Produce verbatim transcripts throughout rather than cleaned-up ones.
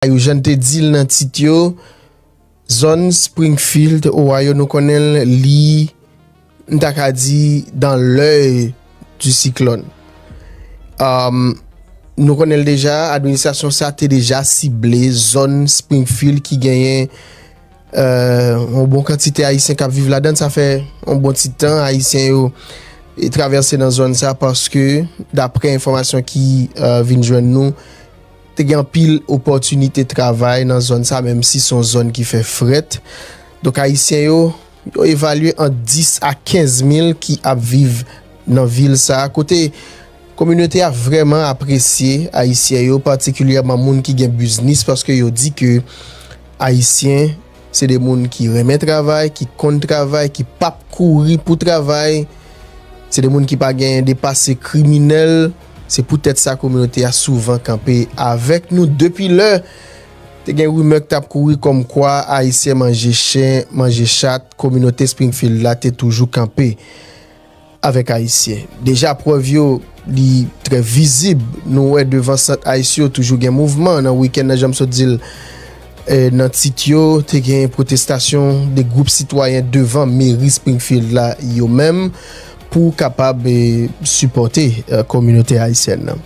Ohio, jan n te di l nan tit yo, zòn Springfield, Ohio, nou konnen l, li, m ta ka di, dans l'œil du cyclone. Um, nou konnen l deja, administrasyon sa te deja sible zòn Springfield ki genyen euh, yon bon kantite Ayisyen k ap viv ladan l. Sa fè yon bon ti tan Ayisyen yo e travèse nan zòn sa paske, daprè enfòmasyon ki euh, vin jwenn nou, te gen anpil opòtinite travay nan zòn sa, menm si se yon zòn ki fè frèt. Donk, Ayisyen yo, yo evalye ant dis a kenz mil ki ap viv nan vil sa a, kote kominote a vrèman apresye Ayisyen yo, patikilyèman moun ki gen biznis, paske yo di ke Ayisyen se de moun ki renmen travay, ki konn travay, ki p ap kouri pou travay, se de moun ki pa gen de pase kriminèl. Se poutèt sa kominote a souvan kanpe avèk nou depi lè te gen rimè k t ap kouri kòmkwa Ayisyen manje chen, manje chat, kominote Springfield la te toujou kanpe avèk Ayisyen. Deja, prèv yo, li trè vizib. Nou wè devan sant ice yo, toujou gen mouvman. Nan wikenn nan, jan m sot di l, eh, nan tit yo, te gen pwotestasyon de gwoup sitwayen devan meri Springfield la, yo menm, pou kapab eh, sipòte eh, kominote ayisyèn nan.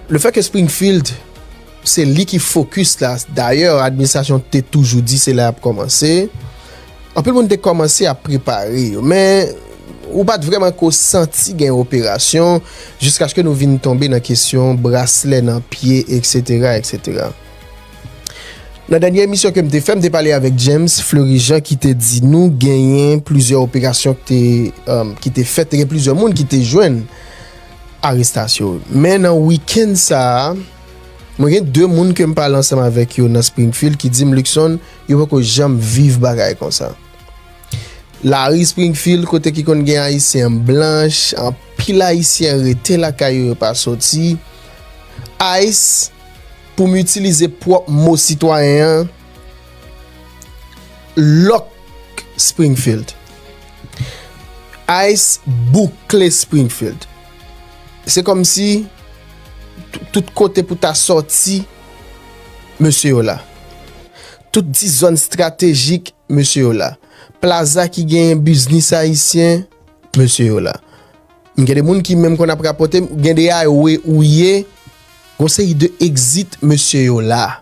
Lefètke Springfield se li ki fokis la. Dayè, administrasyon te toujou di se la y ap kòmanse. Anpil moun te kòmanse ap prepare yo, men ou pa t vrèman ko santi gen operasyon jiskaske nou vin tonbe nan kesyon braslè nan pye, etsetera, etsetera. Nan dènye emisyon ke m te fè, m te pale avèk James Fleury Jean ki te di nou genyen plizyè operasyon ki te, um, ki te fèt, te gen plizyè moun ki te jwenn arestasyon. Men nan wikenn sa a, mwen gen de moun ke m pale ansanm avèk yo nan Springfield ki di m, Luckson, yo poko janm viv bagay konsa. Lari Springfield, kote ki konn gen Ayisyen blanch, anpil Ayisyen rete lakay yo, yo pa soti. Ice, pou m itilize pwòp mo sitwayen an, lòk Springfield. Ice boukle Springfield. Se kòmsi t- tout kote pou ta sòti, mesye yo la. Tout ti zòn estratejik, mesye yo la. Plaza ki genyen biznis ayisyen, mesye yo la. M gen de moun ki menm konn ap rapòte m, gen de highway ou ye, gon seri de exit, mesye yo la.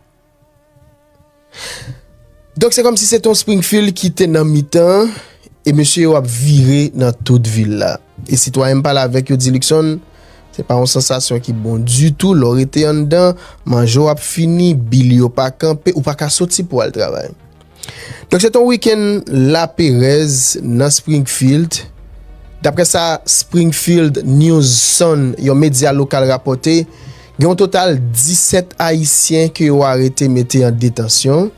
Donk, se kòmsi se t on Springfield ki te nan mitan, e mesye yo ap vire nan tout vil la. E sitwayen m pale avèk yo di, Luckson, se pa yon sansasyon ki bon ditou, lè w rete anndan, manje w ap fini, bil yo pa kanpe, ou pa ka soti pou al travay. Donk, se t on wikenn laperèz nan Springfield. Daprè sa Springfield News Sun, yon medya lokal, rapòte, gen yon total disèt Ayisyen ke yo arete, mete an detansyon.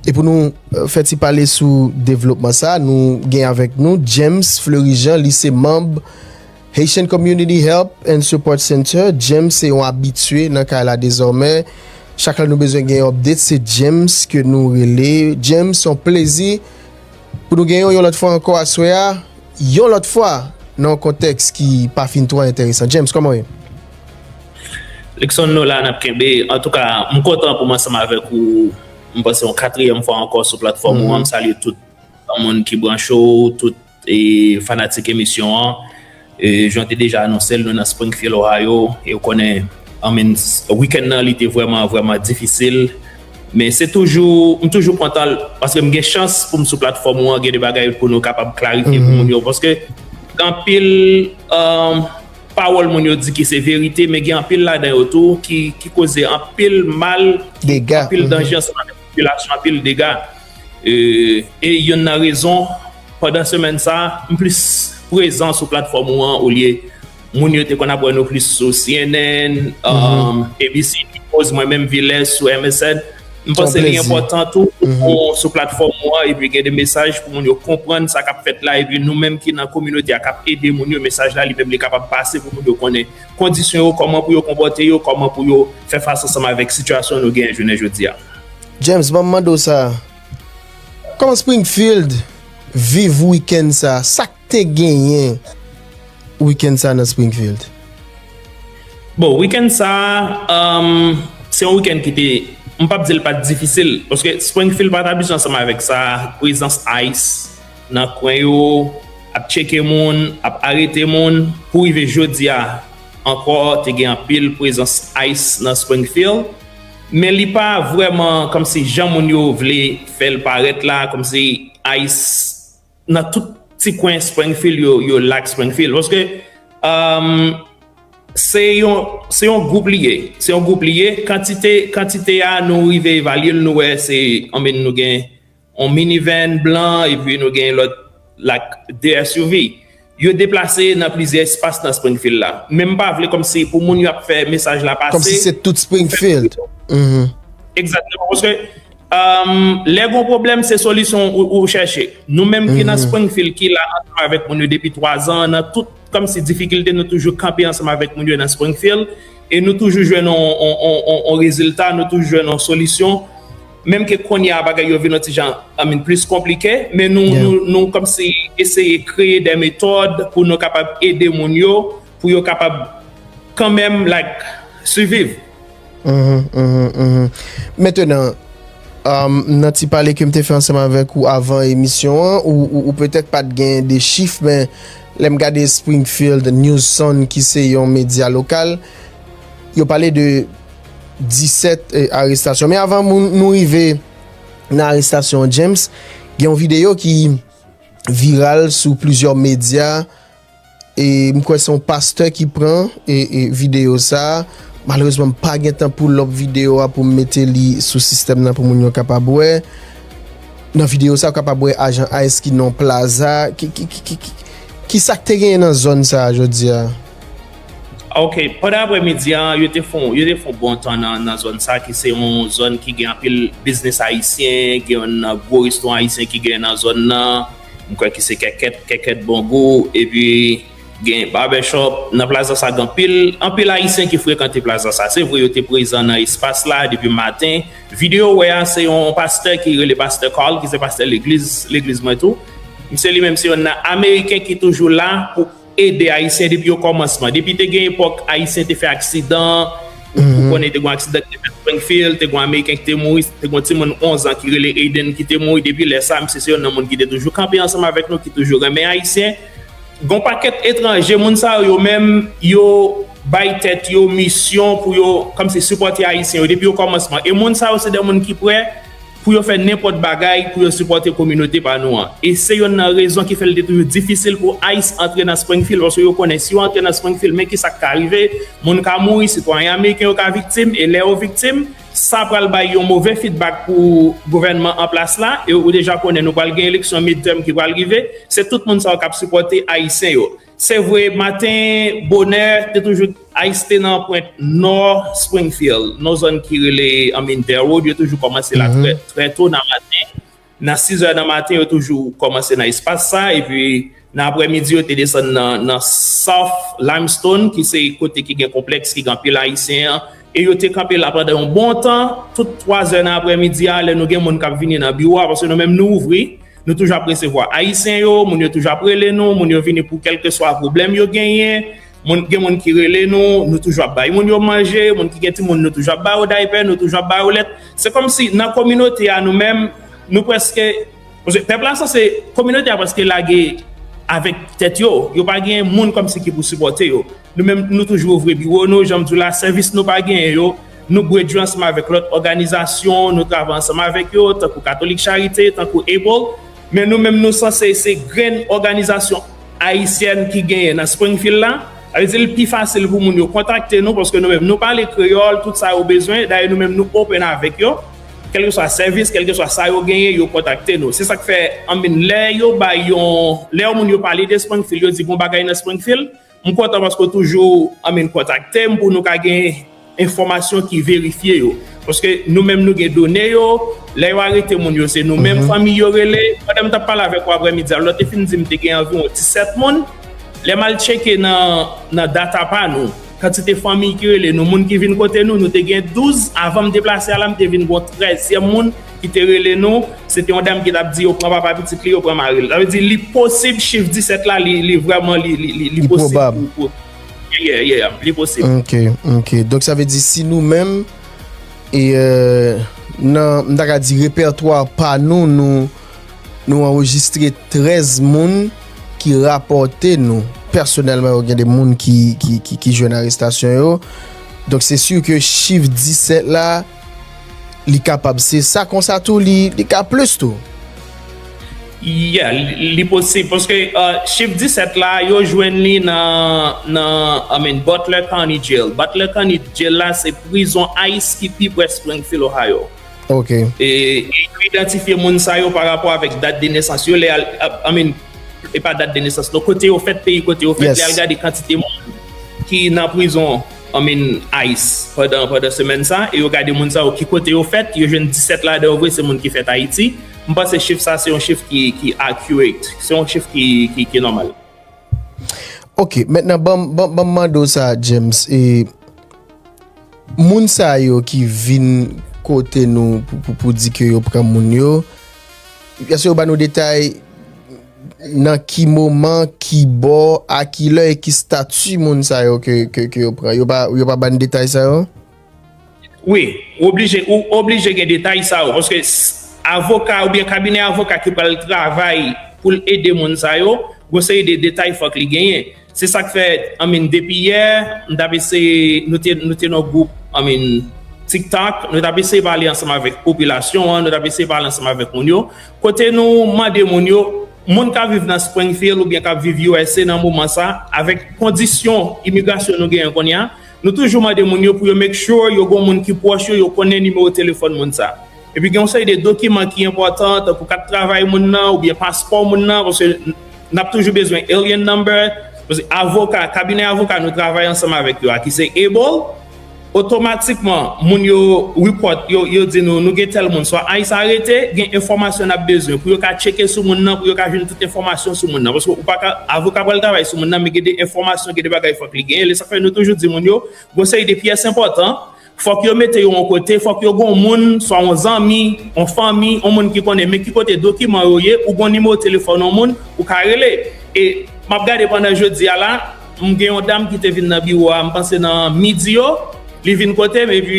E pou nou eh, fè ti pale sou devlopman sa, nou gen avèk nou James Fleury Jean, li se manm Haitian Community Help and Support Center. James se yon abitye nan kay la dezòmè. Chak lè nou bezwen gen yon update, se James ke nou rele. James, se yon plezi pou nou gen yon, yon lòt fwa ankò aswè a. Yon lòt fwa, nan yon kontèks ki pa fin twò enteresan. James, kòman w ye? Luckson, nou la, n ap kenbe. Antouka, m kontan pou m ansanm avèk ou. M panse yon katriyèm fwa ankò sou platfòm ou an. M salye tout moun ki branche w, tout e, fanatik emisyon an. E, jan w te deja anonse l, nou nan Springfield, Ohio. E w konnen, I mean, wikenn nan, li te vrèman, vrèman difisil. Men se toujou, m toujou kontan l, paske m gen chans pou m sou platfòm ou an, gen de bagay pou nou kapab klarifye pou moun yo. Paske gen anpil um, pawòl moun yo di ki se verite, men gen anpil ladan yo tou ki, ki koze anpil mal, anpil danje ansanm avèk popilasyon, anpil dega. E, e youn nan rezon, pandan semèn sa, m plis prezan sou platfòm ou an olye moun yo te konn ap wè nou plis sou C N N, um, A B C News, mwen menm Viles sou M S N. M panse li enpòtan tou pou sou platfòm ou an epi gen de mesaj pou moun yo konprann sa k ap fèt la epi nou menm ki nan kominote a k ap ede moun yo, mesaj la li menm li kapab pase pou moun yo konnen kondisyon yo, kòman pou yo konpòte yo, kòman pou yo fè fas ansanm avèk sitiyasyon nou genyen jounen jodi a. James, ban m mande w sa. Kòman Springfield viv wikenn sa? Sa k te genyen wikenn sa nan Springfield? Bon, wikenn sa, um, se yon wikenn ki te, m p ap di l pa t difisil, paske Springfield pa t abitye ansanm avèk sa, prezans ICE nan kwen yo, ap tcheke moun, ap arete moun. Pou rive jodi a ankò, te gen anpil prezans ICE nan Springfield, men li pa vrèman kòmsi jan moun yo vle fè l parèt la, kòmsi ICE nan tout ti kwen Springfield yo, yo lak Springfield. Paske um, se yon, se yon gwoup li ye. Se yon gwoup li ye. Kantite, kantite a, nou rive evalye l, nou wè se, anben, nou gen yon minivan blan, epi nou gen lòt, like, de S U V. Yo deplase nan plizyè espas nan Springfield la. Men m pa vle kòmsi pou moun yo ap fè mesaj la pase. Kòmsi se tout Springfield. Mhm. Egzakteman. Paske um, lè gon pwoblèm, se solisyon ou, ou chèche. Nou menm ki nan Springfield, ki la ansanm avèk moun yo depi twa zan, nan tout kòmsi difikilte, nou toujou kanpe ansanm avèk moun yo nan Springfield. E nou toujou jwenn on, on, on, on, on rezilta, nou toujou jwenn on solisyon. Menm ke kounye a bagay yo vin yon ti jan, I mean, plis konplike, men nou, nou, nou kòmsi eseye kreye de metòd pou nou kapab ede moun yo, pou yo kapab kanmenm, like, siviv. Mhm, mhm, mhm. Mentenan, um, nan ti pale ke m te fè ansanm avèk ou avan emisyon an, ou, ou, ou petèt pa t gen de chif, men lè m gade Springfield News Sun, ki se yon medya lokal, yo pale de disèt, eh, arestasyon. Men avan moun, nou rive nan arestasyon James, gen yon videyo ki viral sou plizyè medya, e m kwè se yon pastè ki pran e, e videyo sa. Malerezman, m pa gen tan pull up videyo a pou m mete li sou sistèm nan pou moun yo kapab wè. Nan videyo sa, w kapab wè ajan ICE ki nan plaza. Ki, ki, ki, ki, ki, ki sa k te genyen nan zòn sa a jodi a? Ok, pandan aprèmidi a, yo te fon, yo te fon bon tan nan, nan zòn sa, ki se yon zòn ki gen anpil biznis ayisyen, gen yon gwo restoran ayisyen ki gen nan zòn nan. M kwè ki se Kèkèt, Kèkèt Bongou, epi gen barbershop. Nan plaza sa, gen anpil, anpil ayisyen ki frekante plaza sa. Se vre, yo te prezan nan espas la depi maten. Videyo ou wè a, se yon pastè ki rele pastè Carl, ki se pastè legliz, legliz mwen tou. Misye li menm se yon nan Ameriken ki toujou la pou ede Ayisyen depi okòmansman. Depi te gen epòk Ayisyen te fè aksidan, ou, ou konnen te gen aksidan ki te fèt Springfield, te gen Ameriken ki te mouri, te gen timoun onz an ki rele Aiden ki te mouri. Depi lè sa, misye se yon nan moun ki te toujou kanpe ansanm avèk nou, ki toujou renmen Ayisyen. Gon pakèt etranje, moun sa yo, yo menm, yo bay tèt yo misyon pou yo, kòmsi, sipòte Ayisyen yo depi okòmansman. E moun sa yo, se de moun ki prè pou yo fè nenpòt bagay pou yo sipòte kominote pa nou an. E se yonn nan rezon ki fè l te toujou difisil pou ICE antre nan Springfield, paske yo konnen si yo antre nan Springfield, men ki sa k ka rive, moun ka mouri, sitwayen ameriken yo ka viktim, e lè yo viktim, sa pral bay yon move feedback pou gouvènman an plas la, e ou deja konnen nou pral gen eleksyon midterm ki pral rive, se tout moun sa yo k ap sipòte Ayisyen yo. Se vre, maten, bonè, te toujou, ICE te nan pwent nò Springfield, nan zòn ki rele, I mean, Dare Road, yo toujou kòmanse la trè, trè to nan maten. Nan sis è nan maten, yo toujou kòmanse nan espas sa, epi nan aprèmidi, yo te desann nan, nan South Limestone, ki se kote ki gen konplèks, ki gen anpil Ayisyen an, e yo te kanpe la pandan yon bon tan, tout twa zè nan aprèmidi a, lè nou gen moun k ap vini nan biwo a, paske nou menm nou ouvri, nou toujou ap resevwa Ayisyen yo, moun yo toujou ap rele nou, moun yo vini pou kèlkeswa pwoblèm yo genyen, moun, gen moun ki rele nou, nou toujou ap bay moun yo manje, moun ki gen timoun, nou toujou ap ba yo daypè, nou toujou ap ba yo lèt. Se kòmsi nan kominote a, nou menm, nou prèske, paske pèp la sanse, kominote a prèske lage avèk tèt yo, yo pa gen moun kòmsi ki pou sipòte yo. Nou menm, nou toujou ouvri biwo nou, jan m di w la, sèvis nou pa genyen yo, nou bredjwen ansanm avèk lòt òganizasyon, nou travay ansanm avèk yo, tankou Katolik Charite, tankou Able, men nou menm nou sanse se grenn òganizasyon ayisyèn ki genyen nan Springfield la. Sa vle di l pi fasil pou moun yo kontakte nou, paske nou menm nou pale kreyòl, tout sa yo bezwen, dayè nou menm nou open avèk yo. Kèlkeswa sèvis, kèlkeswa sa yo genyen, yo kontakte nou. Se sa k fè, I mean, lè yo bay yon, lè yon moun yo pale de Springfield, yo di gon bagay nan Springfield, m kontan paske w toujou, I mean, kontakte m pou nou ka gen enfòmasyon ki verifye yo. Paske nou menm nou gen done yo, lè yo arete moun yo, se nou menm fanmi yo rele. Pandan m t ap pale avèk ou aprèmidi a, lè w te fin di m te gen anviwon disèt moun, lè m al tcheke nan, nan data pa nou, kantite fanmi ki rele nou, moun ki vin kote nou, nou te gen douz. Avan m deplase a la, m te vin gon trèzyèm moun ki te rele nou. Se te yon dam ki t ap di yo pran papa pitit li, yo pran mari l. Sa vle di li posib chif disèt la, li, li vrèman, li, li, li, li posib pou, pou, yeah, yeah, yeah, li posib. Ok, ok. Donk sa vle di si nou menm, E euh, nan, m ta ka di, repètwa pa nou, nou, nou anrejistre trèz moun ki rapòte nou pèsonèlman, yo gen de moun ki, ki, ki, ki jwenn arestasyon yo. Donk, se si ke chif disèt la, li kapab se sa, konsa tou, li, li ka plis tou. Yeah, li, li posib, paske uh, chif disèt la, yo jwenn li nan, nan I mean, Butler County Jail. Butler County Jail la, se prizon ICE ki pi pre Springfield, Ohio. Ok. E yo idantifye moun sa yo pa rapò avèk dat de nesans yo, lè al, I mean, e pa dat de nesans, non, kote yo fèt, peyi kote yo fèt, lè al gade kantite moun ki nan prizon, I mean, ICE pandan, pandan semèn sa, e yo gade moun sa yo ki kote yo fèt, yo jwenn disèt ladan yo vre se moun ki fèt Ayiti. M panse chif sa se yon chif ki, ki accurate, se yon chif ki, ki, ki nòmal. Ok, mentnan ban m mande w sa, James. E, moun sa yo ki vin kote nou pou, pou, pou di ke yo pran moun yo, èske yo ba nou detay nan ki moman, ki bò, a ki lè e ki stati moun sa yo ke, ke, ke yo pran? Yo pa, yo pa ban detay sa yo? Wi, ou oblije, ou oblije gen detay sa yo, paske avoka oubyen kabinè avoka ki pral travay pou l ede moun sa yo, gon seri de detay fòk li genyen. Se sa k fè, I mean, depi yè, m t ap eseye, nou te, nou te nan gwoup, I mean, TikTok, nou t ap eseye pale ansanm avèk popilasyon an, nou t ap eseye pale ansanm avèk moun yo. Kote nou mande moun yo, moun k ap viv nan Springfield oubyen k ap viv U S A nan moman sa, avèk kondisyon imigrasyon nou genyen kounye a, nou toujou mande moun yo pou yo make sure yo gon moun ki pwòch yo, yo konnen nimewo telefòn moun sa. Epi gen yon seri de dokiman ki enpòtan, tankou kat travay moun nan oubyen paspò moun nan, paske n ap toujou bezwen alien number, paske avoka, kabinè avoka nou travay ansanm avèk yo a, ki se Able, otomatikman, moun yo report, yo, yo di nou, nou gen tèl moun, swa ICE arete, gen enfòmasyon n ap bezwen pou yo ka tcheke sou moun nan, pou yo ka jwenn tout enfòmasyon sou moun nan. Paske ou pa ka, avoka pral travay sou moun nan, men gen de enfòmasyon, gen de bagay fòk li genyen. E sa k fè nou toujou di moun yo, gon seri de pyès enpòtan, fòk yo mete yo yon kote, fòk yo gon moun, swa yon zanmi, yon fanmi, yon moun ki konnen men ki kote dokiman yo ye, ou gon nimewo telefòn yon moun, ou ka rele. E m ap gade pandan jodi a la, m gen yon dam ki te vin nan biwo a, m panse nan midi yo, li vin kote m, epi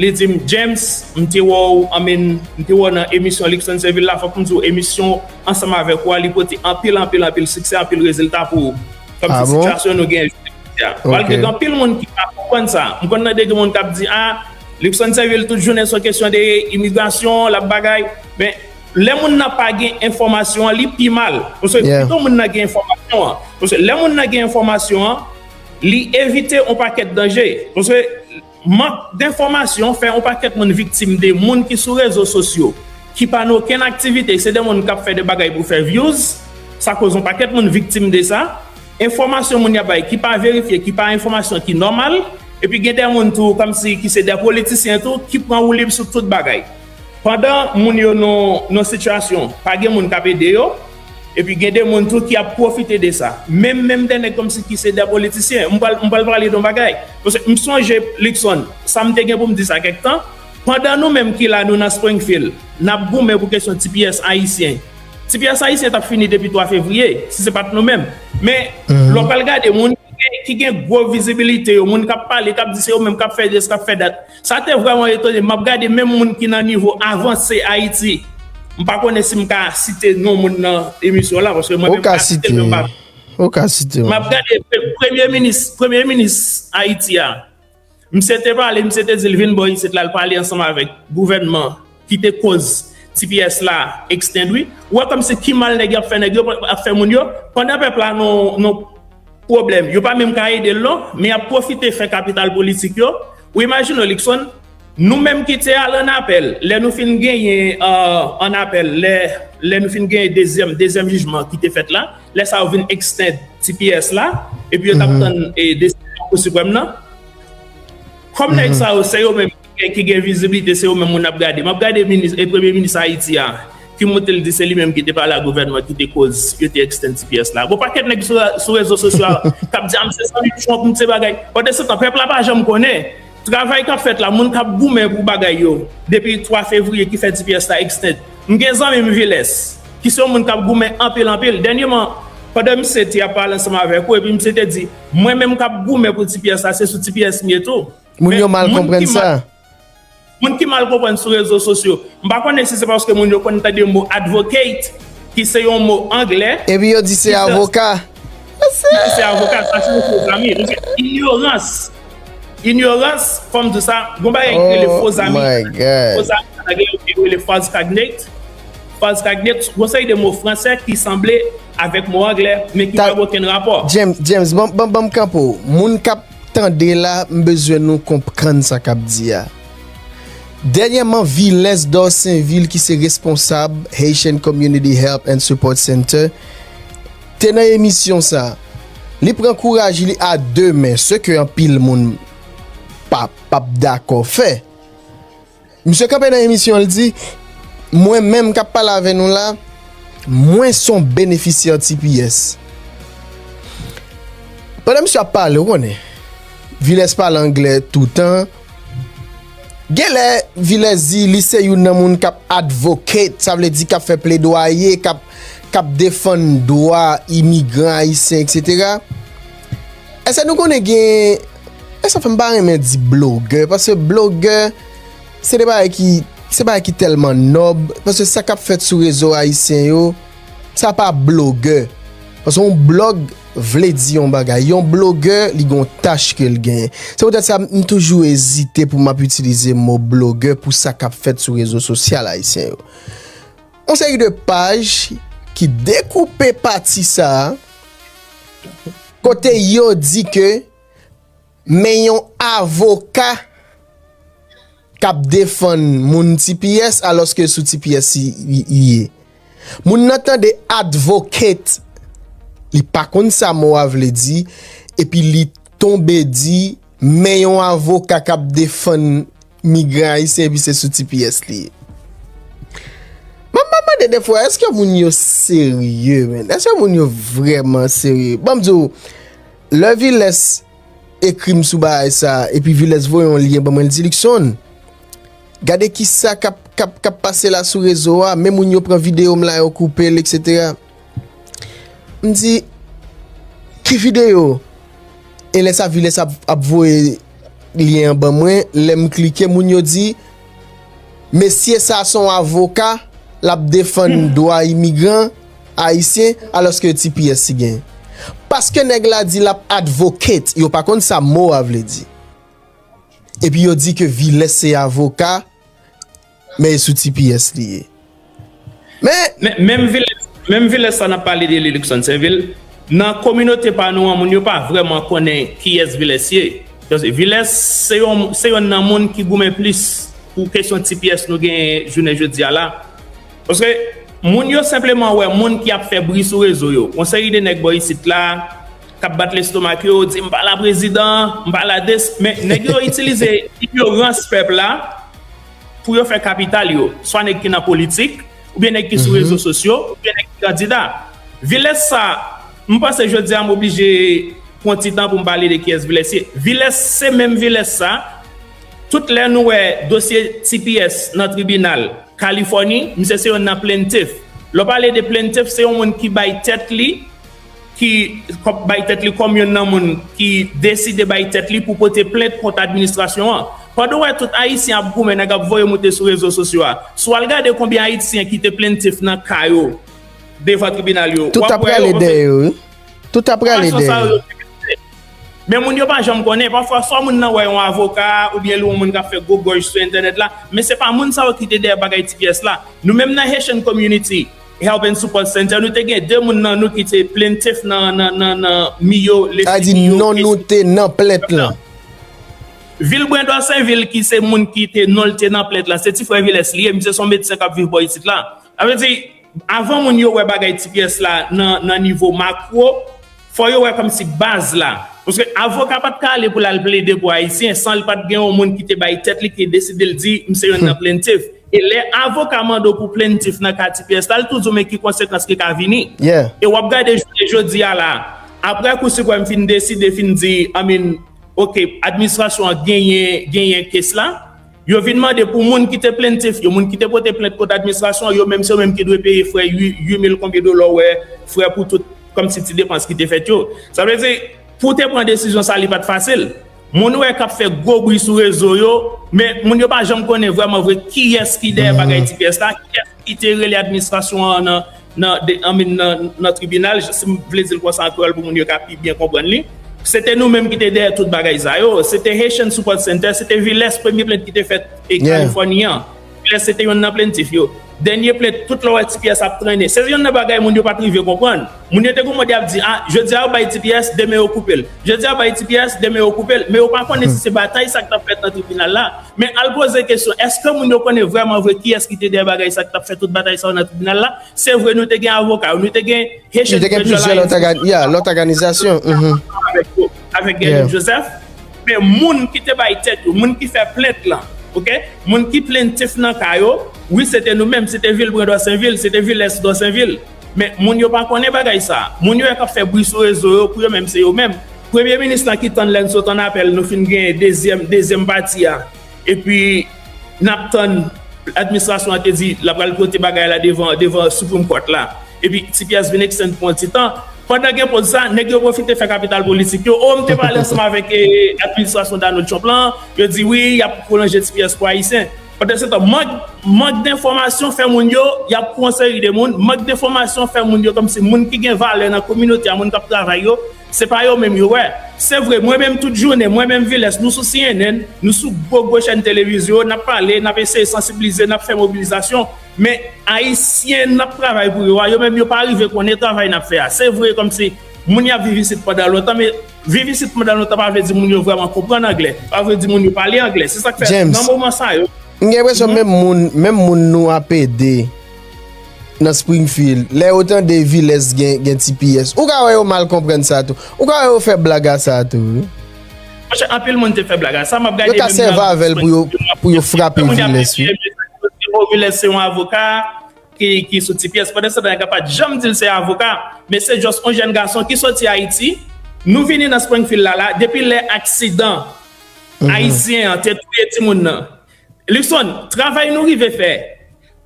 li di m, James, m te wè w, I mean, m te wè w nan emisyon Luckson Sainvil la, fòk m di w, emisyon ansanm avèk ou a, li pote anpil, anpil, anpil siksè, anpil rezilta pou ou. Kòmsi sitiyasyon nou gen jodi a. Paske gen anpil moun ki pa konprann sa. M konn tande gen moun k ap di, a, Luckson Sainvil tout jounen se yon kesyon de imigrasyon, l ap bagay. Men, lè moun nan pa gen enfòmasyon an, li pi mal. Paske pito moun nan gen enfòmasyon an. Paske lè moun nan gen enfòmasyon an, li evite yon pakèt danje. Paske mank denfòmasyon fè yon pakèt moun viktim de moun ki sou rezo sosyo, ki pa nan okenn aktivite, se de moun k ap fè de bagay pou fè views, sa koz yon pakèt moun viktim de sa. Enfòmasyon moun y ap bay ki pa verifye, ki pa enfòmasyon ki nòmal, epi gen de moun tou, kòmsi ki se de politisyen tou, ki pran woulib sou tout bagay. Pandan moun yo nan, nan sitiyasyon, pa gen moun k ap ede yo, epi gen de moun tou ki ap pwofite de sa. Menm, menm de nèg kòmsi ki se de politisyen. M pral, m pral pale de yon bagay. Paske m sonje, Luckson, sa m te gen pou m di sa kèk tan. Pandan nou menm ki la, nou nan Springfield, n ap goumen pou kesyon T P S ayisyen. T P S ayisyen t ap fini depi twa fevriye, si se pa t nou menm. Men, lè w pral gade moun ki gen, ki gen gwo vizibilite yo, moun k ap pale, k ap di se yo menm k ap fè dis, k ap fè dat. Sa te vrèman etone m. M ap gade menm moun ki nan nivo avanse Ayiti. M pa konnen si m ka site non moun nan emisyon la, paske mwen menm m ka site l, men m pa. Ou ka site l. M ap gade premye minis, premye minis Ayiti a. Misye te pale, misye te di l vin bò isit la, l pale ansanm avèk gouvènman ki te koz T P S la extend wi. Ou wè kòmsi ki mal nèg yo ap fè nèg yo, ap fè moun yo, pandan pèp la nan, nan pwoblèm, yo pa menm ka ede l non, men y ap pwofite fè kapital politik yo. Ou imajine w, Luckson, nou menm ki te al ann apèl, lè nou fin genyen, euh, ann apèl, lè, lè nou fin genyen dezyèm, dezyèm jijman ki te fèt la, lè sa yo vin extend T P S la, epi yo t ap tann, e, desizyon Kou Siprèm nan. Kòm nèg sa yo, se yo menm ki gen viziblite, se yo menm moun ap gade. M ap gade minis, e, premye minis Ayiti a, ki monte l di se li menm ki te pale ak gouvènman ki te koz yo te extend T P S la. Gon pakèt nèg sou, sou rezo sosyo a k ap di, a, m se zanmi Trump, m se bagay. Pandansetan, pèp la pa janm konnen. Travay k ap fèt la, moun k ap goumen pou bagay yo, depi twa fevriye ki fè T P S la extend. M gen zanmi m Vilès, ki se yon moun k ap goumen anpil, anpil. Dènyèman, pandan misye te ap pale ansanm avèk ou, epi misye te di, mwen menm k ap goumen pou T P S la, se sou T P S m ye tou. Moun yo mal konprann sa. Moun ki mal konprann sou rezo sosyo, m pa konnen si se paske moun yo konn tande mo advocate, ki se yon mo anglè, Epi yo di se ki se- avoka. se avoka, sa se yon fo zami. Ignorans. Ignorans, fò m di sa, gon bagay ki rele Oh fo zami. my God. Fo zami, anglè, yo rele false cognate. False cognate, gon seri de mo franse ki sanble avèk mo anglè, men ki Ta- pa gen okenn rapò. James, James, ban ban ban m kanpe w. Moun k ap tande la, m bezwen nou konprann sa k ap di a. Dènyèman, Vilens Dorsainville, ki se responsab Haitian Community Help and Support Center, te nan emisyon sa. Li pran kouraj li a de men, se ke anpil moun pa p ap dakò fè. Misye kanpe nan emisyon, li di, mwen menm k ap pale avè nou la, mwen se yon benefisyè T P S. Pandan misye ap pale, ou konnen, Vilens pale anglè toutan. Genlè, Vilens di li se youn nan moun k ap advocate, sa vle di k ap fè pledwaye, k ap, k ap defann dwa imigran ayisyen, etsetera. Èske nou konnen gen, èske fè m pa renmen di blogè, paske blogè, se de bagay ki, se bagay ki tèlman nòb, paske sa k ap fèt sou rezo ayisyen yo, sa pa blogè. Paske yon blòg vle di yon bagay. Yon blogè, li gon tach ke l genyen. Se poutèt sa, m toujou ezite pou m ap itilize mo blogè pou sa k ap fèt sou rezo sosyal ayisyen yo. Yon seri de paj ki dekoupe pati sa a, kote yo di ke men yon avoka k ap defann moun T P S, alòske sou T P S li, li, li ye. Moun nan tande advocate, li pa konn sa mo a vle di, epi li tonbe di, men yon avoka k ap defann migran ayisyen, epi se sou T P S li ye. Mwen, mwen mande defwa, èske moun yo serye, men? Èske moun yo vrèman serye? Ban m di w, lè Vilens ekri m sou bagay sa, epi Vilens voye yon lyen ban mwen, l di, Luckson, gade kisa k ap, k ap, k ap pase la sou rezo a, men moun yo pran videyo m la, yo koupe l, etsetera. M di, ki videyo? E lè sa Vilens ap, ap voye lyen an ban mwen, lè m klike, moun yo di, mesye sa se yon avoka, l ap defann dwa imigran ayisyen, alòske T P S li gen. Paske nèg la di l ap advocate, yo pa konn sa mo a vle di. Epi yo di ke Vilens se avoka, men e sou T P S li ye. Men, Men, menm Vilens, menm Vilens sa n ap pale de li, Luckson Sainvil, nan kominote pa nou an, moun yo pa vrèman konnen kiyès Vilens ye. Paske Vilens se yon, se yonn nan moun ki goumen plis pou kesyon T P S nou genyen jounen jodi a la. Paske moun yo senpleman wè moun ki ap fè bri sou rezo yo. Yon seri de nèg bò isit la, k ap bat lestomak yo, di, "M pa la prezidan, m pa la des," men nèg yo itilize ignorans pèp la pou yo fè kapital yo. Swa nèg ki nan politik, oubyen nèg ki sou rezo sosyo, oubyen nèg ki kandida. Vilès sa, m panse jodi a m oblije pran ti tan pou m pale de kiyès Vilès ye. Vilès se menm Vilès sa, tout lè nou wè dosye T P S nan tribinal Kalifòni, misye se yonn nan plaintiff. Lè w pale de plaintiff, se yon moun ki bay tèt li, ki kò-, bay tèt li kòm yonn nan moun ki deside bay tèt li pou pote plent kont administrasyon an. Pandan w wè tout Ayisyen ap goumen, nèg ap voye moute sou rezo sosyo a, si w al gade konbyen Ayisyen ki te plaintiff nan ka yo devan tribinal yo, Tout ap prale dèyè yo, wi. Tout ap prale dèyè yo. Men moun yo pa janm konnen. Pafwa, swa moun nan wè yon avoka, oubyen li yon moun k ap fè gwo gòj sou entènèt la, men se pa moun sa yo ki te dèyè bagay T P S la. Nou menm nan Haitian Community Help and Support Center, nou te gen de moun nan nou ki te plaintiff nan, nan, nan, nan Miyo, Sa vle di non nou te nan plent lan. Vilbrendor Sainvil, ki se moun ki te non l te nan plent lan, se ti frè Vilès li ye, misye se yon medsen k ap viv bò isit la. Sa vle di, avan moun yo wè bagay T P S la nan, nan nivo makwo, fò yo wè kòmsi baz la. Paske avoka pa t ka ale pou l al plede pou Ayisyen san li pa t gen yon moun ki te bay tèt li, ki deside l di, "M se yonn nan plaintiff." E lè avoka mande w pou plaintiff nan ka T P S la, li toujou men ki konsekans ki ka vini. E w ap gade jounen jodi a la, apre Kou Siprèm fin deside, fin di, I mean, oke, administrasyon an genyen, genyen kes la, yo vin mande pou moun ki te plaintiff yo, moun ki te pote plent kont administrasyon an, yo menm se yo menm ki dwe peye frè uit, uit mil konbyen dola w wè, frè pou tout, kòmsi ti depans ki te fèt yo. Sa vle di, pou w te pran desizyon sa, li pa t fasil. Moun ou wè k ap fè gwo bri sou rezo yo, men moun yo pa janm konnen vrèman vre kiyès ki dèyè bagay T P S la, kiyès ki te rele administrasyon an nan, nan, de, I mean, nan, nan tribinal, si m vle di l konsa an kreyòl pou moun yo ka pi byen konprann li. Se te nou menm ki te dèyè tout bagay sa yo. Se te Haitian Support Center, se te Vilès premye plent ki te fèt e Kalifòni an. Vilès se te yonn nan plentif yo. Dènye plent, tout lè w wè T P S ap trennen. Se yonn nan bagay moun yo pa t rive konprann. Moun yo te gon mòd y ap di, a, jodi a yo bay T P S, demen yo koupe l. Jodi a yo bay T P S, demen yo koupe l. Men yo pa konnen si se batay sa k t ap fèt nan tribinal la. Men al poze kesyon, èske moun yo konnen vrèman vre kiyès ki te dèyè bagay sa k t ap fè tout batay sa yo nan tribinal la? Se vre, nou te gen avoka yo, nou te gen Haitian Cultural Alliance, yeah, lòt òganizasyon. Avèk, avèk Guerline Joseph. Men moun ki te bay tèt yo, moun ki fè plent lan, ok? Moun ki plentif nan ka yo, wi, se te nou menm, se te Vilbrun Dorsainville, se te Vilès Dorsainville. Men moun yo pa konnen bagay sa. Moun yo wè k ap fè bri sou rezo yo, pou yo menm, se yo menm. Premye minis lan ki tann lè n sot ann apèl, nou fin gen dezyèm, dezyèm pati a. Epi, n ap tann, administrasyon an te di, l ap pral pote bagay la devan, devan Supreme Court la. Epi, T P S vin extend pou yon ti tan. Pandan gen poz sa, nèg yo pwofite fè kapital politik yo. O, m te pale ansanm avèk eh, administrasyon Donald Trump lan. Yo di wi, y ap pwolonje T P S pou Ayisyen. Pandan se tan, mank, mank denfòmasyon fè moun yo, y ap pran seri de moun. Mank denfòmasyon fè moun yo, kòmsi moun ki gen valè nan kominote a, moun k ap travay yo, se pa yo menm yo wè. Se vre, mwen menm tout jounen, mwen menm Vilès, nou sou C N N, nou sou gwo gwo chèn televizyon, n ap pale, n ap eseye sansibilize, n ap fè mobilizasyon. Men Ayisyen n ap travay pou yo a, yo menm yo pa rive konnen travay n ap fè a. Se vre kòmsi moun y ap viv isit pandan lontan, men viv isit pandan lontan pa vle di moun yo vrèman konprann anglè, pa vle di moun yo pale anglè. Se sa k fè nan moman sa yo. M gen enpresyon menm moun, menm moun nou ap ede nan Springfield, lè yo tande Vilès gen, gen T P S, ou ka wè yo mal konprann sa tou. Ou ka wè yo fè blag a sa tou, wi. Monchè, anpil moun te fè blag a sa, m ap gade. Yo ka sèvi avè l pou yo, pou yo frape Vilès, wi. Vilès se yon avoka ki, ki sou T P S. Pandan se tan, nèg la pa t janm di l se avoka. Men se just yon jèn gason ki soti Ayiti. Nou vini nan Springfield la, la, depi lè aksidan Ayisyen an te touye timoun nan. Luckson, travay nou rive fè.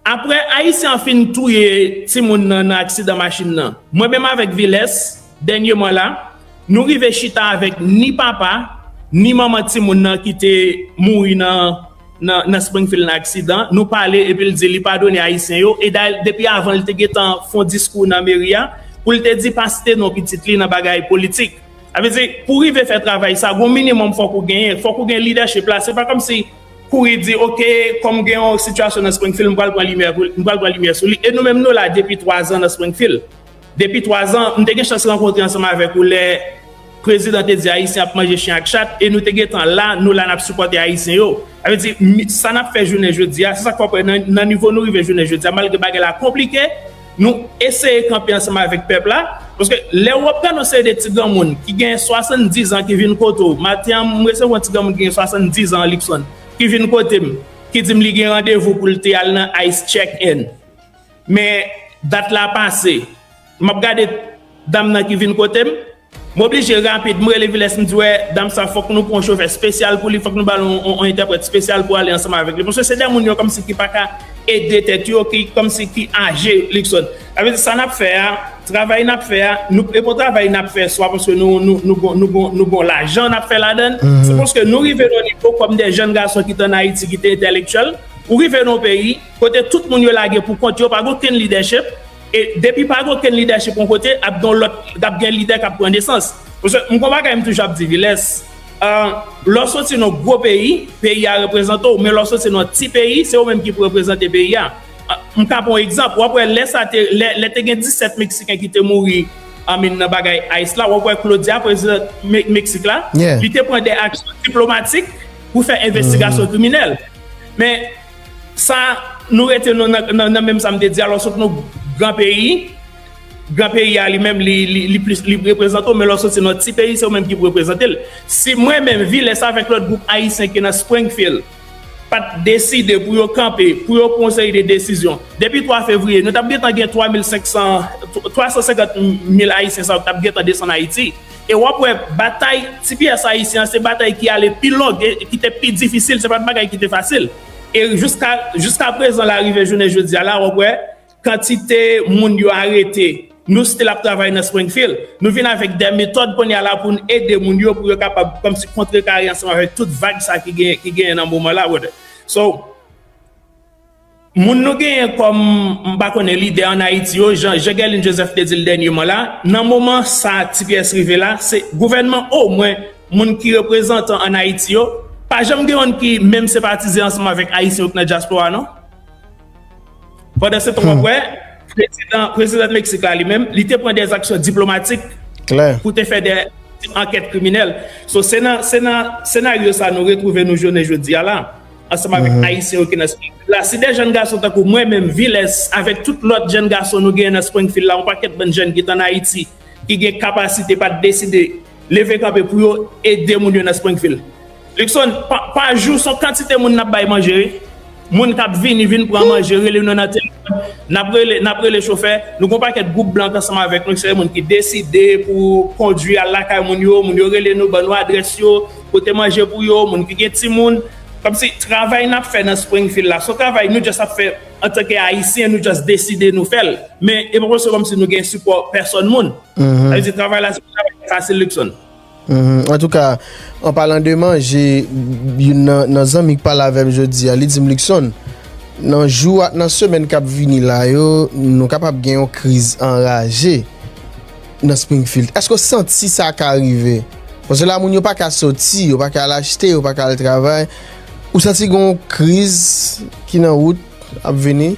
Apre Ayisyen an fin touye timoun nan nan aksidan machin nan, mwen menm avèk Vilès, dènyèman la, nou rive chita avèk ni papa, ni manman timoun nan ki te mouri nan, nan, nan Springfield nan aksidan. Nou pale epi l di li padone Ayisyen yo. E dayè, depi avan, li te gentan fè yon diskou nan meri a pou l te di pa site non pitit li nan bagay politik. Sa vle di, pou rive fè travay sa, gon minimòm fòk ou genyen, fòk ou gen lidèchip la. Se pa kòmsi kouri di, oke, kòm gen yon sitiyasyon nan Springfield, m pral pran limyè pou, m pral pran limyè sou li. E nou menm nou la depi twa zan nan Springfield. Depi twa zan, m te gen chans rankontre ansanm avèk ou lè prezidan te di Ayisyen ap manje chen ak chat, e nou te gentan la, nou la n ap sipòte Ayisyen yo. Sa vle di, sa n ap fè jounen jodi a, se sa k fè w wè nan, nan nivo nou rive jounen jodi a, malgre bagay la konplike, nou eseye kanpe ansanm avèk pèp la, paske lè w ap gade yon seri de ti granmoun ki gen swasanndiz an ki vin kote w, maten an, m resevwa yon ti granmoun ki gen swasanndiz an, Luckson, ki vin kote m, ki di m li gen randevou pou l te al nan ICE check-in. Men, dat la pase. M ap gade dam nan ki vin kote m, m oblije rapid, m rele Vilès, m di, wè, dam sa, fòk nou pran yon chofè espesyal pou li, fòk nou ba l yon, yon, yon entèprèt espesyal pou ale ansanm avèk li. Paske se de moun yo kòmsi ki pa ka ede tèt yo, ki kòmsi ki aje, Luckson. Sa vle di sa n ap fè a, travay n ap fè a, nou, e pa yon travay n ap fè swa paske nou, nou, nou, gon, nou, gon, nou gon lajan n ap fè ladan l. Se paske nou rive nan yon nivo kòm de jèn gason ki te ann Ayiti, ki te entèlektyèl, ou rive nan yon peyi kote tout moun yo lage pou kont yo, pa gen okenn lidèchip. E depi pa gen okenn lidèchip yon kote, ap gen lòt, ap gen lidè k ap pran nesans. Paske m gon bagay m toujou ap di Vilès, ah, lè w soti nan gwo peyi, peyi a reprezante w, men lè w soti nan ti peyi, se ou menm ki pou reprezante peyi a. Ah, m ka pran yon egzanp, w ap wè lè sa te, lè, lè te gen disèt Meksiken ki te mouri, I mean, nan bagay ICE la, w ap wè Claudia, prezidan Me-, Meksik la, li te pran de aksyon diplomatik pou fè envestigasyon kriminèl. Men, sa, nou rete nou nan, nan, nan menm sa m te di a, lè w sot nan gran peyi, gran peyi a li menm, li, li, li plis, li reprezante w, men lè w soti nan ti peyi, se ou menm ki pou reprezante l. Si mwen menm, Vilès avèk lòt gwoup ayisyen ki nan Springfield, pa t deside pou yo kanpe, pou yo pran yon seri de desizyon, depi twa fevriye, nou t ap gentan gen twa mil senk san, twa san senkant mil Ayisyen sa yo t ap gentan desann Ayiti. E w ap wè batay T P S ayisyen an, se batay ki ale pi long e ki te pi difisil, se pa t bagay ki te fasil. E jiska, jiska prezan la, rive jounen jodi a la, w ap wè kantite moun yo arete, Nou still ap travay nan Springfield. Nou vin avèk de metòd kounye a la pou n ede moun yo, pou yo kapab kòmsi kontrekare ansanm avèk tout vag sa ki gen, ki genyen nan moman la, brother. So, moun nou genyen kòm, m pa konnen, lidè ann Ayiti yo, jan, jan Guerline Joseph te di l dènyèman la, nan moman sa T P S rive la, se gouvènman, omwen, moun ki reprezantan ann Ayiti yo, pa janm gen youn ki menm senpatize ansanm avèk Ayisyen yo k nan dyaspora, non. Pandan se tan, w ap wè, prezidan, prezidan Meksik la, li menm, li te pran de aksyon diplomatik pou te fè de ankèt kriminèl. So, se nan, se nan senaryo sa nou retwouve nou jounen jodi a la, ansanm avèk Ayisyen yo ki nan Springfield la. Si de jèn gason tankou mwen menm, Vilès, avèk tout lòt jèn gason nou genyen nan Springfield la, yon pakèt bann jèn ki t ann Ayiti, ki gen kapasite, pa t deside leve kanpe pou yo ede moun yo nan Springfield. Luckson, pa, pa jou, se yon kantite moun n ap bay manje, wi. Moun k ap vini, vin pran manje, rele nou nan telefòn, n ap rele, n ap rele chofè. Nou gen yon pakèt gwoup blan k ansanm avèk nou, se moun ki deside pou kondwi al lakay moun yo, moun yo rele nou, ban nou adrès yo, pote manje pou yo, moun ki gen timoun. Kòmsi travay n ap fè nan Springfield la, se yon travay nou just ap fè antanke Ayisyen, nou just deside nou fè l. Men, e pa paske kòmsi nou gen sipò pèsòn moun. Sa vle di, travay la, se yon travay ki fasil, Luckson. Antouka, an palan de manje, youn nan, nan zanmi k pale avè m jodi a, li di m, Luckson, nan jou ak nan semèn k ap vini la yo, nou kapab gen yon kriz anraje nan Springfield. Èske w santi sa ka rive? Paske la, moun yo pa ka soti, yo pa ka al achte, yo pa ka al travay. Ou santi gen yon kriz ki nan wout ap vini?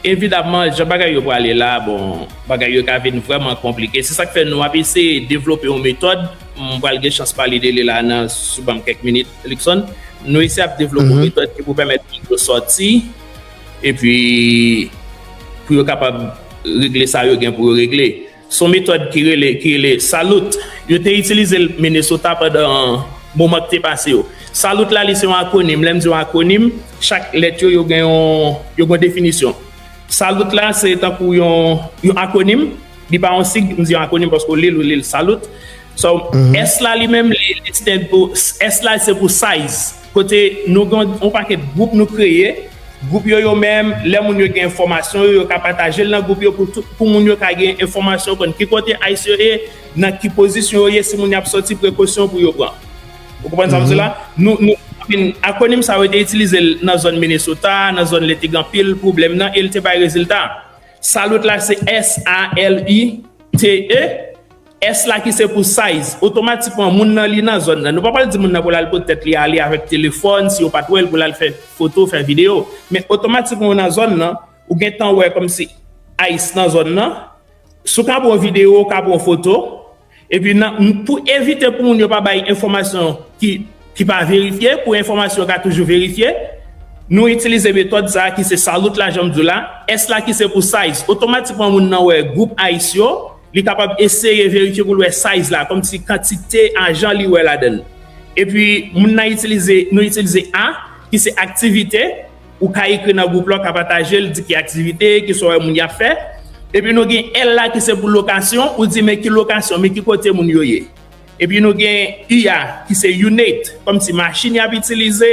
Evidamman, jan bagay yo prale la, bon, bagay yo ka vin vrèman konplike. Se sa k fè nou ap eseye devlope yon metòd. M pral gen chans pale de li la nan sou ban m kèk minit, Luckson. Nou eseye ap devlope yon metòd ki pou pèmèt moun yo sòti, epi pou yo kapab regle sa yo gen pou yo regle. Se yon metòd ki rele, ki rele Salute. Yo te itilize l Minnesota pandan moman ki te pase yo. Salute la, li se yon akwonim. Lè m di yon akwonim, chak lèt yo, yo gen yon, yo gen yon definisyon. Salute la, se tankou yon, yon akwonim. Li pa yon sig, m di yon akwonim paske w li l, ou li l Salute. So, S la li menm, li, li stand pou, S la se pou size. Kote nou gen yon pakèt gwoup nou kreye, gwoup yo yo menm, lè moun yo gen enfòmasyon yo, yo ka pataje l nan gwoup yo pou tout, pou moun yo ka gen enfòmasyon, konn ki kote ice yo ye, nan ki pozisyon yo ye, si moun yo ap sòti, prekosyon pou yo pran. Ou konprann sa m di la? Nou, nou, I mean, akwonim sa yo te itilize l nan zòn Minnesota, nan zòn lè te gen anpil pwoblèm nan, e l te bay rezilta. Salute la se S A L U T E, S la ki se pou size. Otomatikman, moun nan li nan zòn nan. Nou pa pral di moun nan pou l al pote tèt li ale avèk telefòn, si yo pa t wè l, pou l al fè foto, fè videyo. Men otomatikman, ou nan zòn nan, ou gentan wè kòmsi ice nan zòn nan. Si w ka pran yon videyo, ou ka pran yon foto. Epi, nan, pou evite pou moun yo pa bay enfòmasyon ki, ki pa verifye, pou enfòmasyon yo ka toujou verifye, nou itilize metòd sa a ki se Salute la, jan m di w la, S la ki se pou size. Otomatikman, moun nan wè gwoup ice yo, li kapab eseye verifye pou l wè size la, kòmsi kantite ajan li wè ladan l. Epi, moun nan itilize, nou itilize A, ki se aktivite, ou ka ekri nan gwoup la, ou ka pataje l, di ki aktivite, ki sa w wè moun y ap fè. Epi nou gen L la ki se pou lokasyon, ou di men ki lokasyon, men ki kote moun yo ye. Epi nou gen U a, ki se unit, kòmsi machin y ap itilize,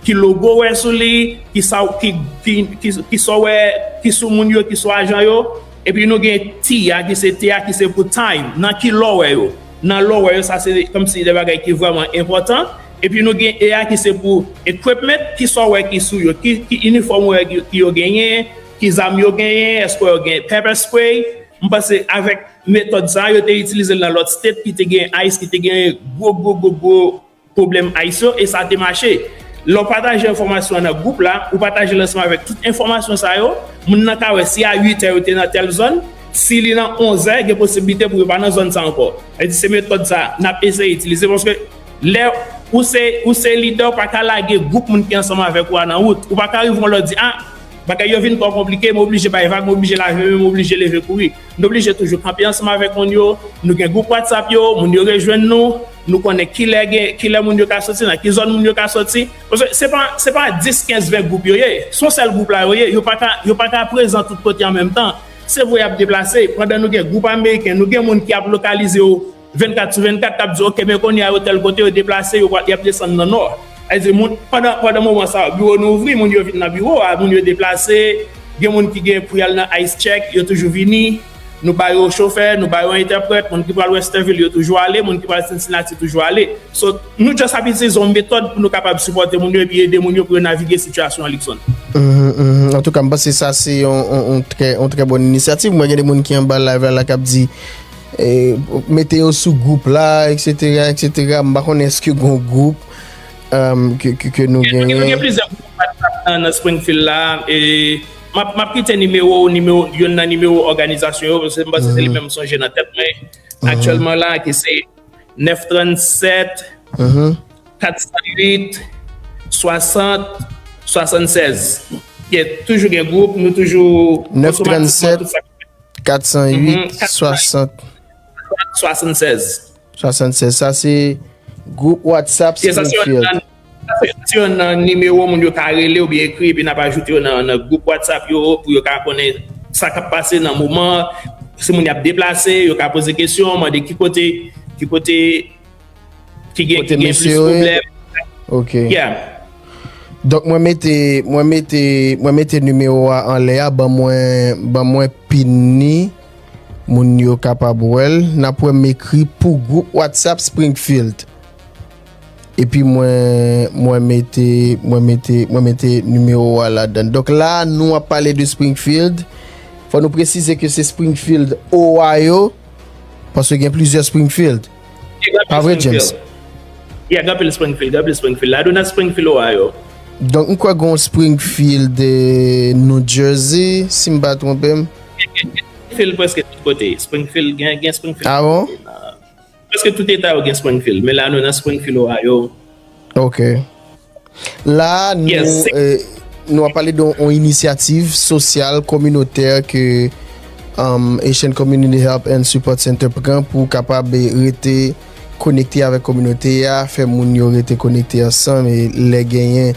ki logo w wè sou li, ki sa, ki, ki, ki, ki sa w wè, ki sou moun yo, ki sou ajan yo. Epi nou gen T a, ki se T a, ki se pou time, nan ki lè w wè yo. Nan lè w wè yo, sa se kòmsi de bagay ki vrèman enpòtan. Epi nou gen E a, ki se pou equipment, ki sa w wè ki sou yo, ki, ki inifòm w wè ki, ki yo genyen, ki zam yo genyen, èske yo gen pepper spray. M panse avèk metòd sa a, yo te itilize l nan lòt state ki te gen ice, ki te gen gwo, gwo, gwo, gwo pwoblèm ice yo, e sa te mache. Lè w pataje enfòmasyon an nan gwoup la, ou pataje l ansanm avèk tout enfòmasyon sa yo, moun nan ka wè si a uit è yo te nan tèl zòn, si li nan onz è, gen posiblite pou yo pa nan zòn sa ankò. Sa vle di se metòd sa a n ap eseye itilize, paske lè ou se, ou se lidè, ou pa ka lage gwoup moun ki ansanm avèk ou a nan wout. Ou pa ka rive yon lè w di, a, bagay yo vin twò konplike, m oblije bay vag, m oblije lave men, m oblije leve kouri. Nou oblije toujou kanpe ansanm avèk moun yo. Nou gen gwoup WhatsApp yo, moun yo rejwenn nou. Nou konnen kilè gen, kilè moun yo ka soti, nan ki zòn moun yo ka soti. Paske se pa, se pa dis, kenz, ven gwoup yo ye. Se yon sèl gwoup la yo ye. Yo pa ka, yo pa ka prezan tout kote an menm tan. Se vre y ap deplase. Pandan nou gen gwoup ameriken, nou gen moun ki ap lokalize yo vennkat sou vennkat, k ap di, oke, men kounye a yo tèl kote, yo deplase, yo pral, y ap desann nan nò. Sa vle di, moun, pandan, pandan moman sa a, biwo nou ouvri, moun yo vin nan biwo a, moun yo deplase, gen moun ki gen pou y al nan ice check, yo toujou vini. Nou ba yo chofè, nou ba yo entèprèt, moun ki pral Westerville yo toujou ale, moun ki pral Cincinnati toujou ale. So, nou just ap itilize yon metòd pou nou kapab sipòte moun yo epi ede moun yo pou yo navige sitiyasyon an, Luckson. Mhm, mhm. Antouka, m panse sa se yon, yon, yon trè, yon trè bòn inisyativ. Mwen gen de moun ki anba live la, la k ap di, eh, mete yo sou gwoup la, et cetera, et cetera. M pa konnen èske gen yon gwoup, um, ke, ke, ke nou genyen. Nou gen plizyè gwoup WhatsApp nan, nan Springfield la. E m ap, m ap kite nimewo, nimewo, youn nan nimewo òganizasyon yo, paske m panse se li menm m sonje nan tèt mwen. Aktyèlman la, ki se nèf tranntsèt, kat san uit, swasant, swasannsèz. Toujou gen gwoup, nou toujou nèf tranntsèt, kat san uit, swasant, swasannsèz. Swasannsèz. Sa se gwoup WhatsApp Springfield. Sa se youn nan nimewo moun yo ka rele oubyen ekri, epi n ap ajoute yo nan, nan gwoup WhatsApp yo pou yo ka konnen sa k ap pase nan moman an. Si moun y ap deplase, yo ka poze kesyon, mande ki kote, ki kote ki gen, ki gen plis pwoblèm. Ok. Yeah. Donk, mwen mete, mwen mete, mwen mete nimewo a anlè a, ban mwen, ban mwen pin ni, moun yo kapab wè l. N ap wè m ekri pou gwoup WhatsApp Springfield. Epi mwen, mwen mete, mwen mete, mwen mete nimewo a ladan. Donk la, nou ap pale de Springfield. Fò nou presize ke se Springfield, Ohio, paske gen plizyè Springfield. Pa vre, James? Yeah, gen anpil Springfield, gen anpil Springfield. Ladonna Springfield, Ohio. Donk, m kwè gen yon Springfield, eh, New Jersey, si m pa twonpe m. Springfield prèske tout kote. Springfield, gen, gen Springfield. Ah bon? Prèske tout eta yo gen Springfield, men la nou nan Springfield, Ohio. Ok. La, nou, eh, nou ap pale de yon inisyativ sosyal, kominotè ke, um, Haitian Community Help and Support Center pran pou kapab, eh, rete konekte avèk kominote a, fè moun yo rete konekte ansanm, e lè genyen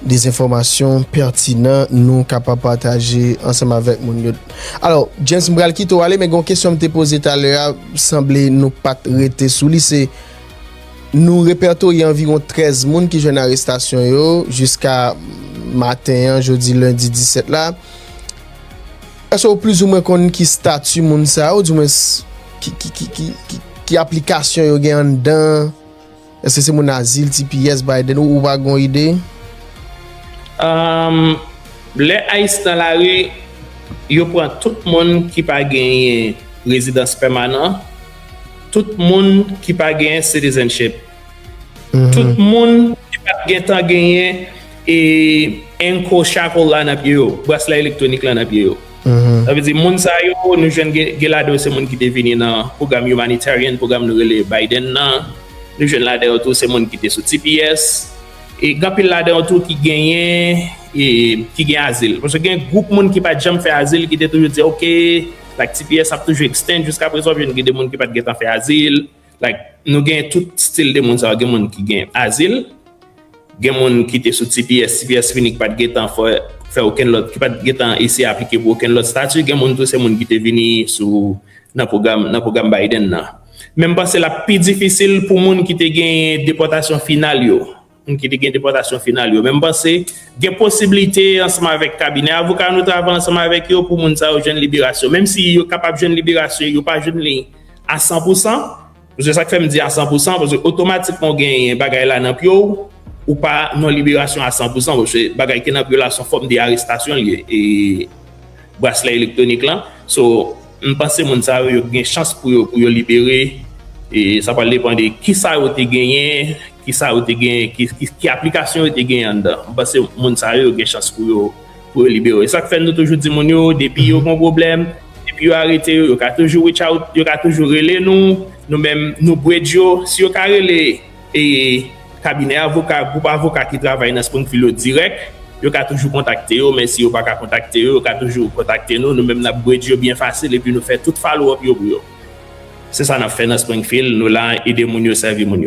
dezenfòmasyon pètinan, nou kapab pataje ansanm avèk moun yo. Alò, James, m pral kite w ale, men gen yon kesyon m te poze talè a, sanble nou pa t rete sou li, se nou repètoye anviwon trèz moun ki jwenn arestasyon yo jiska maten an, jodi lendi disèt la. Èske w plizoumwen konn ki stati moun sa yo, oudimwens ki, ki, ki, ki, ki, ki aplikasyon yo gen anndan? Èske se moun azil, T P S, Biden, ou, ou pa gen yon ide? Um, lè ICE nan lari, yo pran tout moun ki pa genyen rezidans pèmanan, tout moun ki pa genyen citizenship, tout moun ki pa t gentan genyen e ankle shackle la nan pye yo, braslè elektwonik la nan pye yo. Sa vle di, moun sa yo, nou jwenn gen, gen ladan yo se moun ki te vini nan pwogram humanitarian, pwogram nou rele Biden nan. Nou jwenn ladan yo tou se moun ki te sou T P S. E gen anpil ladan yo tou ki genyen, e, ki gen azil. Paske gen gwoup moun ki pa t janm fè azil, ki te toujou di, "Ok, like, T P S ap toujou extend." Jiska prezan, w jwenn gen de moun ki pa t gentan fè azil. Like, nou gen tout stil de moun sa yo. Gen moun ki gen azil, gen moun ki te sou T P S, T P S fini, ki pa t gentan fè, fè okenn lòt, ki pa t gentan eseye aplike pou okenn lòt stati. Gen moun tou, se moun ki te vini sou, nan pwogram, nan pwogram Biden nan. Men m panse l ap pi difisil pou moun ki te gen depòtasyon final yo. Moun ki te gen depòtasyon final yo. Men m panse gen posiblite ansanm avèk kabinè avoka nou travay ansanm avèk yo pou moun sa yo jwenn liberasyon. Menm si yo kapab jwenn liberasyon, yo pa jwenn li a san pou san. Paske sa k fè m di a san pou san, paske otomatikman w genyen bagay la nan pye w, ou pa nan liberasyon a san pou san, paske bagay ki nan pye w la se yon fòm de arestasyon l ye, e braslè elektwonik lan. So, m panse moun sa yo, yo gen chans pou yo, pou yo libere. E sa pral depann de kisa yo te genyen, kisa yo te genyen, ki, ki, ki aplikasyon yo te genyen anndan. M panse moun sa yo, yo gen chans pou yo, pou yo libere yo. E sa k fè nou toujou di moun yo, depi yo gen yon pwoblèm, depi yo arete yo, yo ka toujou reach out, yo ka toujou rele nou. Nou menm, nou bridge yo. Si yo ka rele, e, kabinè avoka, gwoup avoka ki travay nan Springfield yo dirèk, yo ka toujou kontakte yo, men si yo pa ka kontakte yo, yo ka toujou kontakte nou. Nou menm n ap bridge yo byen fasil, epi nou fè tout follow up yo pou yo. Se sa n ap fè nan Springfield, nou la ede moun yo, sèvi moun yo.